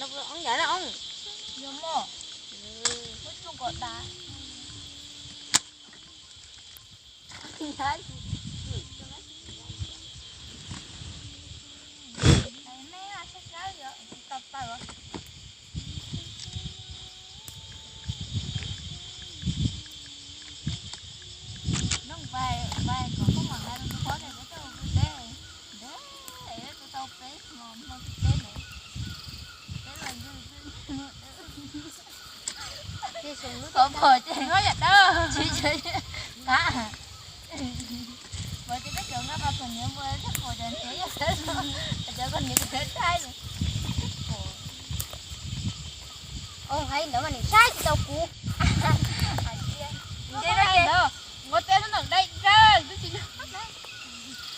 Ov, yog mog, muab tsuj kom dav. Qhov pom ces nyob yam dawb, qab. Pom ces peb cov nqa qhov niam mus thiab pom cov niam yog dawb, cov koj niam ces dawb thaib li. Ov, hais ntawd mas nim saib tsis tau kuv. Ntawd, ua teb ntawm dai dawb twb tsis,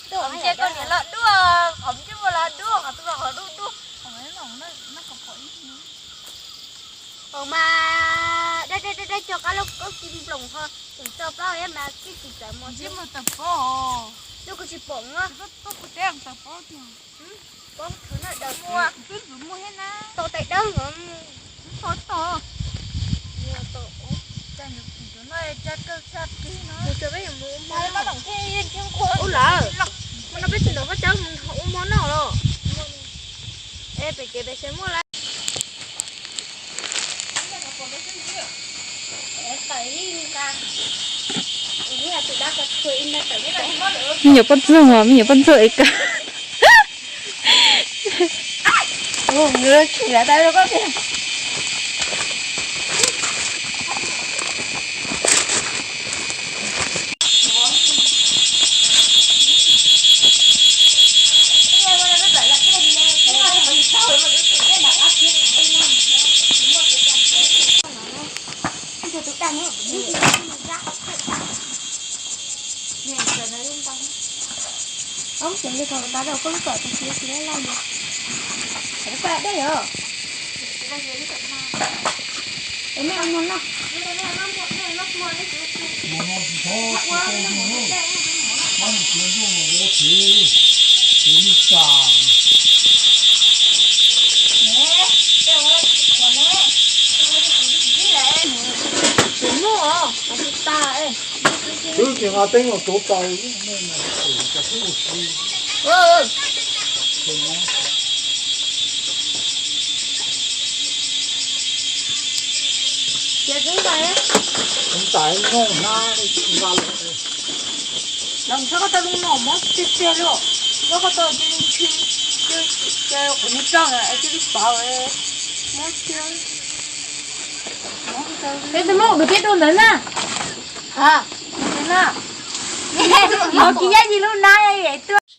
qhov ntsej koj niam los duaj, qhov ntsej muag los duaj, qhov twg los qhov duaj duaj. Ov mas dai dai dai dai cog qab lauj, koj kis nploos ho tseem tso plaub thiab mas kij tsis txawm mus ntsej muag tawm paub. Twb kuv tsis pom na. Paub kuv teb tawm paub tiag. Paub thawv na daws muag. Twb ntxuav muag thiab na. Tau tais dawb heev. Tau tau. Tus no cas kawg tshaj plig no. Mus tso peb yuav mus ua hmo noj. Ub lawm, hmo no peb tsis ntawm Vaj Tsawb mus ua hmo noj los. Es pem kev pem tsev muaj lawm. Me nyuam poj ntxoog os, me nyuam poj ntxoog es kawg. Twb tsis nqa teeb los tuav taws, ntxais noj na, nqa lawm. Los txhob koj tau lub no mob tiag tiag li, koj tau cia li ntshis, cia qhov niag roj cia li pov. Peb txhob muab ua dua thiab dua ntawd na. Mov kis yab yig lub nab tuaj.